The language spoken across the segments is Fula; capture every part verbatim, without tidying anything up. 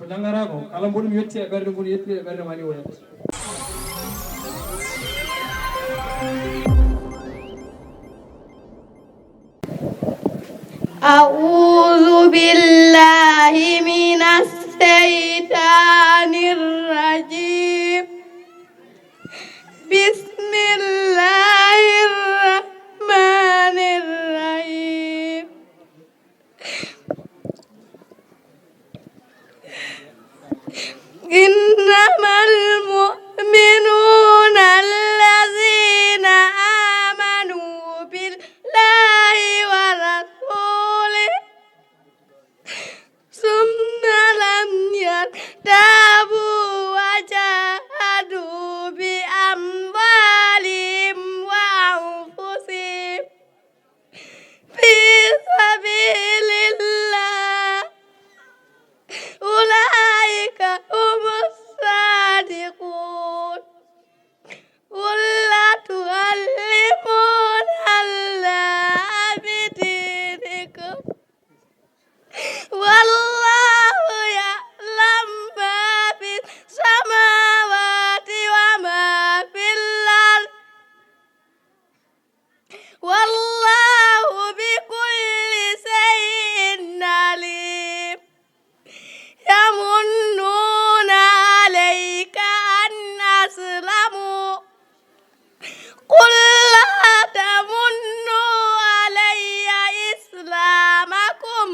Nangata ko kala mboɗo mi yetti e ɓernde mum, yetti e ɓernde ma ni o yetti. أعوذ بالله من الشيطان الرجيم. بسم الله الرحمن الرحيم. إنما المؤمنون الذين آمنوا بالله ورسوله ثم لم يرتابوا وجاهدوا بأموالهم وأنفسهم في سبيل الله أولئك هم الصادقون. قل أتعلمون الله بدينكم والله يعلم ما في السماوات وما في الأرض والله بكل شيء عليم. يمنون عليك أن أسلموا قل لا تمنوا علي إسلامكم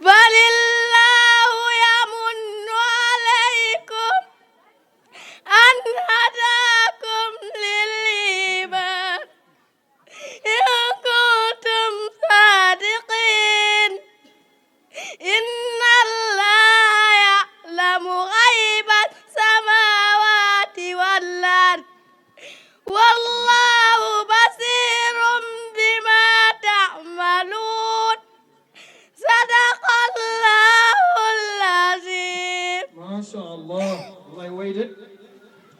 بل الله يمن عليكم أن هداكم للإيمان إن كنتم صادقين إن الله يعلم غيب السماوات والأرض والله بصير بما تعملون صدق الله العظيم. Machallah, wallahi wayde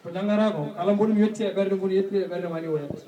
ko nangata ko kala mboɗo mi yetti e ɓernde mum, yetti e ɓernde ma ni o yetti.